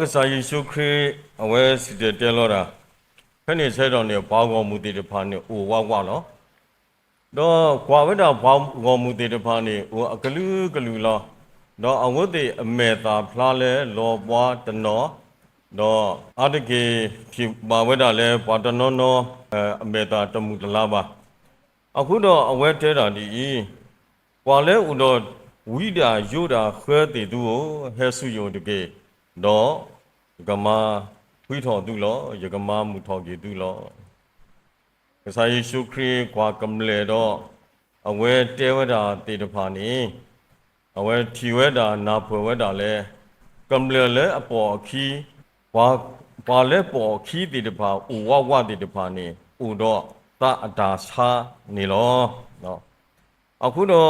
ကစၢ်ယ့ၣ်ၡူးခရံာ် အဝဲစံၣ်တဲၤတဲလီၤတၢ်, ဖဲန့ၣ်ဆၢကတီၢ်န့ၣ် ပှၤဂီၢ်မုၢ်သ့ၣ်တဖၣ်န့ၣ် အိၣ်ဝးဝးလီၤ. ဒီးကွၢ်ဝဲဒၣ်ပှၤဂီၢ်မုၢ်သ့ၣ်တဖၣ်န့ၣ် အိၣ်အကလုာ်ကလုာ်လီၤ. ဒီးအဝဲသ့ၣ်အမဲာ်သၣ်ဖျါလၢလီၤပှၤတနီၤ, ဒီးအါတက့ၢ်ထံၣ်ဘၣ်ဝဲဒၣ်လၢပှၤတနီၤနီၤ အမဲာ်သၣ်တမုာ်တလၤဘၣ်. အဃိဒီးအဝဲတဲဒၣ်ဒ်အံၤ, ပှၤလၢအိၣ်ဒီးဝံဒၣ်ယိဒၣ်ဃၢသ့ၣ်သုဧၢ, ဟဲဆူယအိၣ်တက့ၢ်, ဒီးယကမၤဖှံထီၣ်သုလီၤ, ယကမၤမုာ်ထီၣ်က့ၤသုလီၤ. ကစၢ်ယ့ၣ်ၡူးခရံာ်ကွၢ်ကမျၢၢ်ဒီး အဝဲတဲဝဲဒၣ်သ့ၣ်တဖၣ်န့ၣ်, အဝဲထံၣ်ဝဲဒၣ်နၢ်ပၢၢ်ဝဲဒၣ်လၢ ကမျၢၢ်လၢအပိာ်အခံ, ပှၤလၢပိာ်အခံသ့ၣ်တဖၣ် အိၣ်ဝးဝးသ့ၣ်တဖၣ်န့ၣ် အိၣ်ဒီးသးအတၢ်ဆါန့ၣ်လီၤ. အဃိဒီး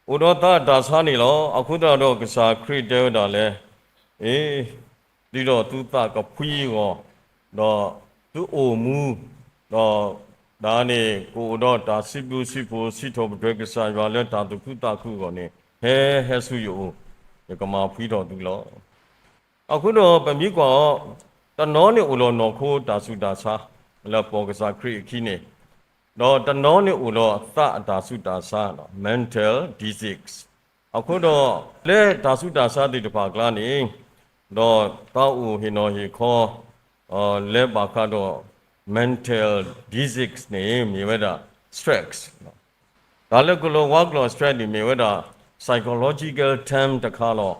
အိၣ်ဒီးသးအတၢ်ဆါန့ၣ်လီၤ. အဃိသတးဒီးကစၢ်ခရံာ်တဲဝဲဒၣ်လၢ အ့, ဒ်သိးသုသးကဖှံအဂီၢ်, ဒီးသုအိၣ်မူ, ဒီးဒၣ်န့ၣ် ကအိၣ်ဒီးတၢ်စံးဘျုးစံးဖှိၣ် စံးထီၣ်ပတြၢၤကစၢ်ယွၤလၢတၢ်သူၣ်ခုသးခုအဂီၢ်န့ၣ် ဟဲဟဲဆူယအိၣ်, ယကမၤဖှံထီၣ်သုလီၤ. အဃိဒီးပမ့ၢ်ကွၢ်အီၤ, တနီၤန့ၣ်အိၣ်ဒီးနီၢ်ခိတၢ်ဆူးတၢ်ဆါ လၢပိာ်ကစၢ်ခရံာ်အခံန့ၣ်, ဒီးတနီၤန့ၣ်အိၣ်ဒီးသးအတၢ်ဆူးတၢ်ဆါ mental disease. အဃိဒီး လၢတၢ်ဆူးတၢ်ဆါသ့ၣ်တဖၣ်အကျါန့ၣ်, ဒီးသးအိၣ်ဟ့ၣ်နီၤဟ့ၣ်ခီ လၢဘၣ်ဃးဒီး mental disease န့ၣ် မ့ၢ်ဝဲဒၣ် stress တၢ်လၢကလီၤဝါကျိာ် stress န့ၣ် မ့ၢ်ဝဲဒၣ် psychological term တခါလီၤ.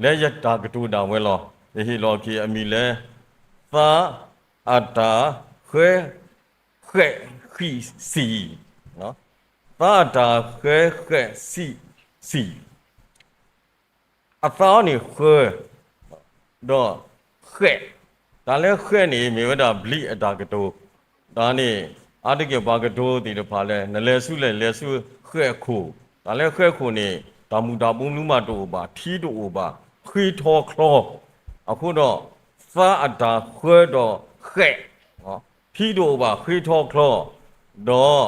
လၢယတၢ်ကတိၤဒၣ်ဝဲလီၤ. ယဟ့ၣ်လီၤက့ၤအမံၤလၢ သးအတၢ်ဃဲဃဲးဃံးဆံး, သးအတၢ်ဃဲဃဲးဆံးဆံး အသးအီၤန့ၣ်ဃဲ, ဒီးဃဲး, တၢ်လၢဃဲးန့ၣ် မ့ၢ်ဝဲဒၣ် bleed အတၢ်ကတိၤ, တၢ်န့ၣ် အါတက့ၢ်ပှၤကတိၤသ့ၣ်တဖၣ်လၢ နလဲၤဆူလဲၣ် လဲၤဆူဃဲးခိၣ်, တၢ်လၢဃဲးခိၣ်န့ၣ် တၢ်မူၤတၢ်ဘိမနုၤမးတအိၣ်ဘၣ်, ထံတအိၣ်ဘၣ်, ဃ့ထီချီ, အဃိဒီး သးအတၢ်ဃဲဒီးဃဲး, ထံတအိၣ်ဘၣ် ဃ့ထီချီ, ဒီး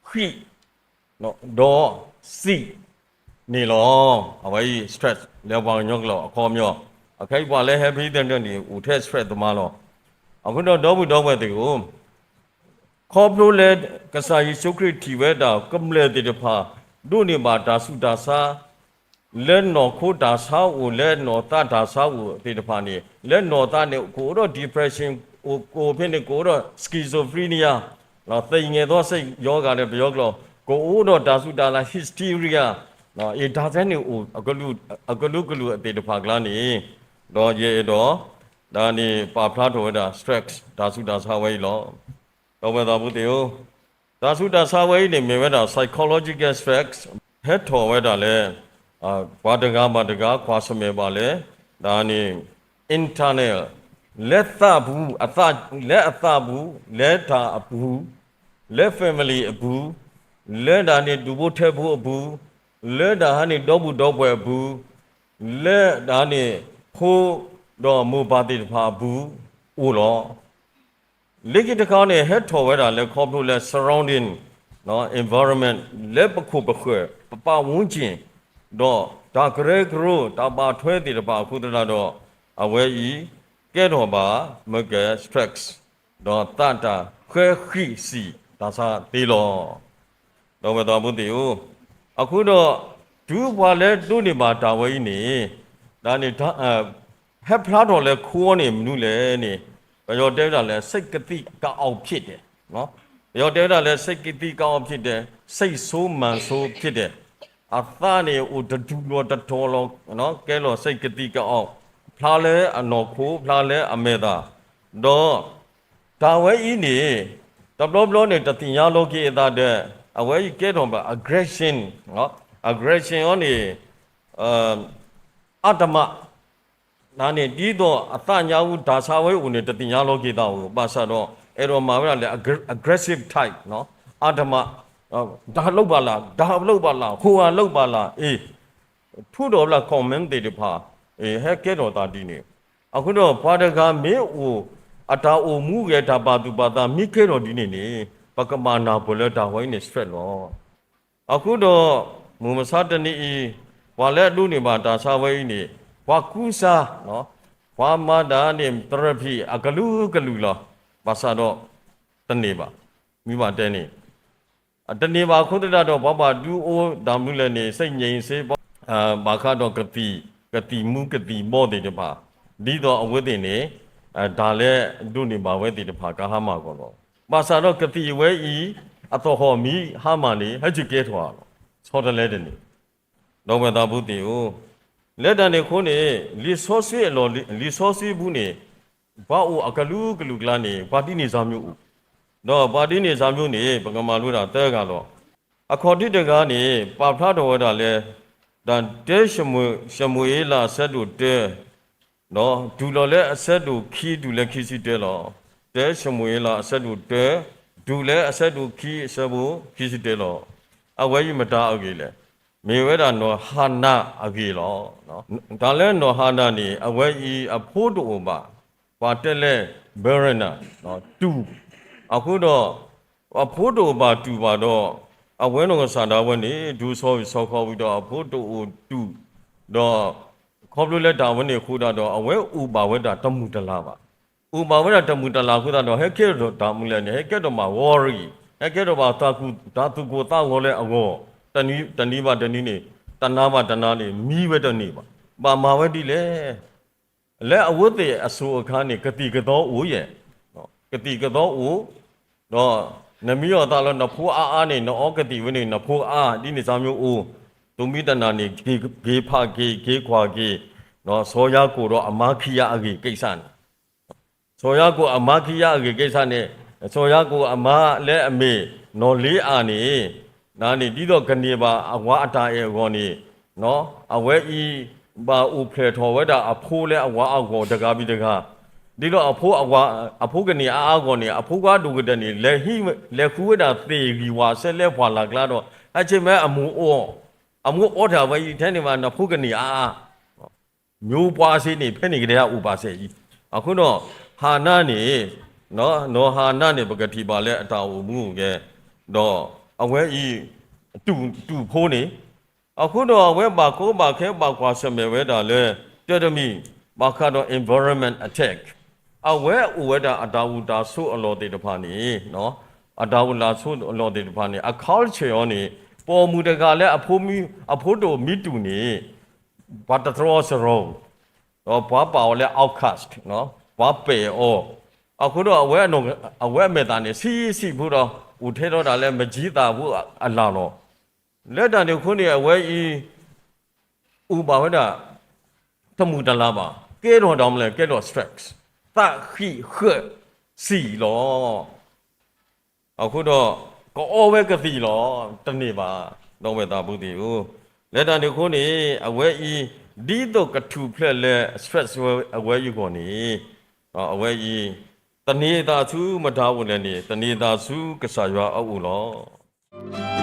ဃံး ဒီးစံးန့ၣ်လီၤ. အဝဲအံၤ stress လၢပှၤကညီကျိာ်အခီပညီ, အခဲအံၤပှၤလၢ heavy သ့ၣ်တဖၣ်န့ၣ် အိၣ်ထဲ stress သမားလီၤ. အဃိဒီးဒီပုၢ်ဒီဝဲၢ်သ့ၣ်ဧၢ, ခီဖျိလၢကစၢ်ယ့ၣ်ၡူးခရံာ်ထံၣ်ဝဲဒၣ် ကမျၢၢ်သ့ၣ်တဖၣ် ဒိးန့ၢ်ဘၣ်တၢ်ဆူးတၢ်ဆါ လၢနီၢ်ခိတၢ်ဆါအိၣ် လၢနီၢ်သးတၢ်ဆါအိၣ်သ့ၣ်တဖၣ်န့ၣ် လၢနီၢ်သးန့ၣ် ကအိၣ်ဒီး depression အိၣ်ဖဲန့ၣ် ကအိၣ်ဒီး schizophrenia သညးသောစိတ်ရောဂါ လၢပယီၤကျိာ်, ကအိၣ်ဒီးတၢ်ဆူးတၢ်ဆါ hysteria, အတၢ်သ့ၣ်န့ၣ်အိၣ် အကလုာ်ကလုာ်အသ့ၣ်တဖၣ်အကျါန့ၣ်, ဒီးယအဲၣ်ဒိး ဒ်န့ၣ်ပာ်ဖျါထီၣ်ဝဲဒၣ် stress တၢ်ဆူးတၢ်ဆါဝဲအံၤလီၤ. ဒီပုၢ်ဝဲၢ်သးဖိသ့ၣ်ဧၢ, တၢ်ဆူးတၢ်ဆါဝဲအံၤန့ၣ် မ့ၢ်ဝဲဒၣ် psychological stress ဟဲထီၣ်ဝဲဒၣ်လၢ ပှၤတဂၤဘၣ်တဂၤ ကွၢ်ဆၢၣ်မဲာ်ဘၣ်လၢ ဒ်န့ၣ် internal လၢသးပူၤ, လၢအသးပူၤ, လၢတၢ်အပူၤ, လၢ family အပူၤ, လၢဒ်န့ၣ် ဒူၣ်ဖိထၢဖိအပူၤ, လၢဒ်န့ၣ် ဒီပုၢ်ဒီဝဲၢ်အပူၤ, လၢဒ်န့ၣ် ဖိဒီးမိၢ်ပၢ်သ့ၣ်တဖၣ်အပူၤ အိၣ်လီၤ. လၢခံတခါန့ၣ် ဟဲထီၣ်ဝဲဒၣ်လၢခီဖျိလၢ surrounding environment လၢပခိၣ်ပဃၢၤ ပပတ်ဝန်းကျင် ဒီးတၢ်ကရၢကရိ တၢ်ဘၣ်ထွဲသ့ၣ်တဖၣ်အဃိသတးဒီး အဝဲအံၤ ကဲထီၣ်ဘၣ်မ့ၢ်ကဲ stress ဒီးသးတၢ်ဃဲဃံးဆံးတၢ်ဆါသ့လီၤ. ဒီပုၢ်ဝဲၢ်သးဖိသ့ၣ်ဧၢ, အဃိဒီး တုၤပှၤလၢဒိးန့ၢ်ဘၣ်တၢ်ဝဲအံၤန့ၣ် ဒ်န့ၣ် ဟဲဖျါထီၣ်လၢခိအီၤန့ၣ် မနုၤလဲၣ်န့ၣ် ပယီၤတဲဝဲဒၣ်လၢ စိတ်ကသီးကအောင့်ဖြစ်တယ်, ပယီၤတဲဝဲဒၣ်လၢ စိတ်ကသီးကအောင့်ဖြစ်တယ်, စိတ်ဆိုးမန်ဆိုးဖြစ်တယ်, အသးန့ၣ်အိၣ်တဒူၣ်လီၤတတီၤလီၤ, ကဲလီၤ စိတ်ကသီးကအောင့်, ဖျါလၢအနီၢ်ခိ ဖျါလၢအမဲာ်သၣ်, ဒီး တၢ်ဝဲအံၤန့ၣ် တဘျီဘျီန့ၣ် တသ့ၣ်ညါလီၤက့ၤအသးဒီး အဝဲအံၤကဲထီၣ်ဘၣ် aggression, aggression အီၤန့ၣ် အါတမး, ဒ်န့ၣ် ဒ်သိးအသးညါအူတၢ်ဆါဝဲအိၣ်န့ၣ် တသ့ၣ်ညါလီၤက့ၤသးဧိၤ, ဘၣ်ဆၣ်ဒီး အဲၣ်ဒိးမၤဝဲဒၣ်လၢ aggressive type, အါတမး, ဒါလုပ်ပါလား, ဒါလုပ်ပါလား, ဟိုဟာလုပ်ပါလား, အ့ၣ် ထုးထီၣ်ဝဲဒၣ် comment သ့ၣ်တဖၣ် ဟဲကဲထီၣ်သးဒ်န့ၣ်, အဃိဒီးပှၤတဂၤမ့ၢ်အိၣ် အတၢ်အိၣ်မူဂ့ၤ တၢ်ပာ်သူၣ်ပာ်သးမ့ၢ်ကဲထီၣ်ဒ်န့ၣ်န့ၣ် ပကဘၣ်နၢ်ပၢၢ်လၢတၢ်ဝဲအံၤန့ၣ် stress လီၤ. အဃိဒီး မုၢ်မဆါတနံၤအံၤ ပှၤလၢအဒိးန့ၢ်ဘၣ်တၢ်ဆါဝဲအံၤန့ၣ် ပှၤကူစါ, ပှၤမၤတၢ်န့ၣ် သရဖံးအကလုာ်ကလုာ်လီၤ. ဘၣ်ဆၣ်ဒီး တန့ၢ်ဘၣ်. မ့ၢ်ဘၣ်တဲန့ၣ် တန့ၢ်ဘၣ်အဃိသတးဒီး ပှၤဘၣ်ဒုးအိၣ်တၢ်မနုၤလဲၣ်န့ၣ် စ့ၣ်ညံၣ်စ့ၢ်ဘီ, ဘၣ်ဃးဒီးကသံၣ်, ကသံၣ်မူကသံၣ်ဘီသ့ၣ်တဖၣ်, ဒ်သိးအဝဲသ့ၣ်န့ၣ် တၢ်လၢဒိးန့ၢ်ဘၣ်ဝဲသ့ၣ်တဖၣ် ကဟါမၢ်အဂီၢ်လီၤ. ဘၣ်ဆၣ်ဒီးကသံၣ်ဝဲအံၤ အသဟီၣ်မ့ၢ်ဟါမၢ်န့ၣ် ဟဲက့ၤကဲထီၣ်လီၤ. ဆီတလဲတန့ၢ် ဒီပုၢ်ဝဲၢ်သးဖိသ့ၣ်ဧၢ, လၢတၢ်န့ၣ်အဃိန့ၣ် လံာ်စီဆှံအလီၢ်, လံာ်စီဆှံပူၤန့ၣ် ပှၤအိၣ်အကလုာ်ကလုာ်ကျါန့ၣ် ပှၤဒ်န့ၣ်စၢ်မံၤအိၣ်, ဒီးပှၤဒ်န့ၣ်စၢ်မံၤန့ၣ် ပကမၤလိတၢ်သၢဂၤလီၤ. အခီၣ်ထံးတဂၤန့ၣ် ပာ်ဖျါထီၣ်ဝဲဒၣ်လၢ တၢ်တဲၡမူၤအ့လးအဆၢဒိၣ်တၢ ဒီးတုၤလီၤလၢအဆၢဒိၣ်ခံတုၤလၢခံဆံတၢလီၤ. တၢၡမူၤအ့လးအဆၢဒိၣ်တၢ တုၤလၢအဆၢဒိၣ်ခံအဆၢဖိခံဆံတၢလီၤ. အဝဲအံၤမတၤအဂ့ၢ်လဲၣ်. မ့ၢ်ဝဲဒၣ်နီၢ်ဟၤနၤအဂ့ၢ်လီၤ. တၢ်လၢနီၢ်ဟၤနၤန့ၣ် အဝဲအံၤအဖိတအိၣ်ဘၣ်, ပှၤတဲလၢ barren တူၢ်, အဃိဒီး အဖိတအိၣ်ဘၣ်တူၢ်ဘၣ်ဒီး အဝဲနီၢ်ကစၢ်ဒၣ်ဝဲန့ၣ် ဒိၣ်ဆီၣ်ဝံၣ်ဆီၣ်ခီၣ်ဝံၤဒီးအဖိတအိၣ်တူၢ်, ဒီးခီဖျိလၢတၢ်ဝဲန့ၣ်အဃိသတးဒီး အဝဲအိၣ်ဘၣ်ဝဲဒၣ်တမုာ်တလၤဘၣ်. အိၣ်ဘၣ်ဝဲဒၣ်တမုာ်တလၤအဃိသတးဒီး ဟဲကဲထီၣ်တၢ်မနုၤလဲၣ်န့ၣ် ဟဲကဲထီၣ်ဘၣ် worry, ဟဲကဲထီၣ်ဘၣ်တၢ်သူၣ်ကိၢ်သးဂီၤလၢအဂီၢ်, တနံၤဘၣ်တနံၤန့ၣ် တနၤဘၣ်တနၤန့ၣ် မံဝဲတန့ၢ်ဘၣ်, ဘၣ်မၤဝဲဒ်လဲၣ်. လၢအဝဲသ့ၣ်အစိၤအခါန့ၣ် ကသံၣ်ကသီအိၣ်ယဲၢ်, ကသံၣ်ကသီအိၣ်, ဒီးနမံအီၣ်သးလၢနဖိအါအါန့ၣ် နအီကသံၣ်ဝဲန့ၣ် နဖိအါ ဒ်န့ၣ်စၢ်မံၤအိၣ်, သုမံတနၤန့ၣ် က့ၤဖးက့ၤ က့ၤကွၢ်က့ၤ, စီၤယၤကိာ်ဒီးအမါခံဂၤအဂ့ၢ်ကိစ္စန့ၣ် စီၤယၤကိာ်အမါခံဂၤအဂ့ၢ်ကိစ္စန့ၣ်, စီၤယၤကိာ်အမါလၢအမ့ၢ်နီၢ်လ့အၤန့ၣ်, နန့ၣ် ဒ်သိးကန့ၢ်ဘၣ်အဝၤအတၢ်အဲၣ်အဂီၢ်န့ၣ်, အဝဲအံၤ ဘၣ်အိၣ်ဖျဲၣ်ထီၣ်ဝဲဒၣ်အဖိလၢအဝၤအဂီၢ်တဂၤဘံတဂၤ, ဒ်သိးအဖိကန့ၢ်အါအါအဂီၢ်န့ၣ် အဖိခွါဒိၣ်ကတၢၢ်န့ၣ် လဲၤဃုဝဲဒၣ်သ့ၣ်ဂံၢ်ဝၤဆဲးလၢပှၢ်လၢ်ကျါဒီး ဟဲဆ့ၣ်မဲအမိၢ်အီၣ်, အမိၢ်အီတၢ်ဝဲအံၤထဲန့ၣ်ဘၣ် နဖိကန့ၢ်အါအါ မျိုးပွားစ့န့ၣ် ဖဲန့ၣ်ကတည်းကအိၣ်ဘၣ်စဲအံၤ, အဃိဒီး ဟၤနၤန့ၣ်, နီၢ်ဟၤနၤန့ၣ် ပကထံၣ်ဘၣ်လၢအတၢ်အိၣ်မူအိၣ်ဂဲၤ, ဒီးအဝဲအံၤ တူၢ်ဖိန့ၣ်, အဃိဒီးအဝဲဘၣ်ကီဘၣ်ခဲ ဘၣ်ကွၢ်ဆၢၣ်မဲာ်ဝဲဒၣ်လၢ တၢ်တမံၤ ဘၣ်ဃးဒီး environment attack, အဝဲအိၣ်ဝဲဒၣ်အတၢ်အိၣ်တၢ်ဆိးအလီၢ်သ့ၣ်တဖၣ်န့ၣ်, အတၢ်အိၣ်တၢ်ဆိးအလီၢ်သ့ၣ်တဖၣ်န့ၣ် အ culture အီၤန့ၣ် ပိာ်မုၣ်တဂၤလၢအဖိတအိၣ်မံတူၢ်န့ၣ် ပှၤတတြီစရီ, ဒီးပှၤပာ်အီၤလၢ outcast, ပှၤပဲာ်အီၤ, အဃိဒီးအဝဲအမဲာ်သၣ်န့ၣ် ဆံးဆံးဖိဒီး အိၣ်ထဲထီၣ်ဒၣ်လၢမုၢ်ကၢ်သးဖိအလၢ်လီၤ. လၢတၢ်န့ၣ်အဃိန့ၣ် အဝဲအံၤ အိၣ်ဘၣ်ဝဲဒၣ် တမုာ်တလၤဘၣ်, ကဲထီၣ်တၢ်မနုၤလဲၣ် ကဲထီၣ် stress, သးဃံးဃၢးစံၣ်လီၤ. အဃိဒီး ကအီဝဲကသံၣ်လီၤ, တန့ၢ်ဘၣ်, ဒီပုၢ်ဝဲၢ်သးဖိသ့ၣ်ဧၢ. လၢတၢ်န့ၣ်အဃိန့ၣ် အဝဲအံၤ ဒ်သိးကထူၣ်ဖျဲးလၢ stress ဝဲအဝဲအံၤအဂီၢ်န့ၣ်, အဝဲအံၤ သန့ၤအသးဆူမတၤအိၣ်လဲၣ်န့ၣ် သန့ၤအသးဆူကစၢ်ယွၤအအိၣ်လီ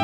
ၤ.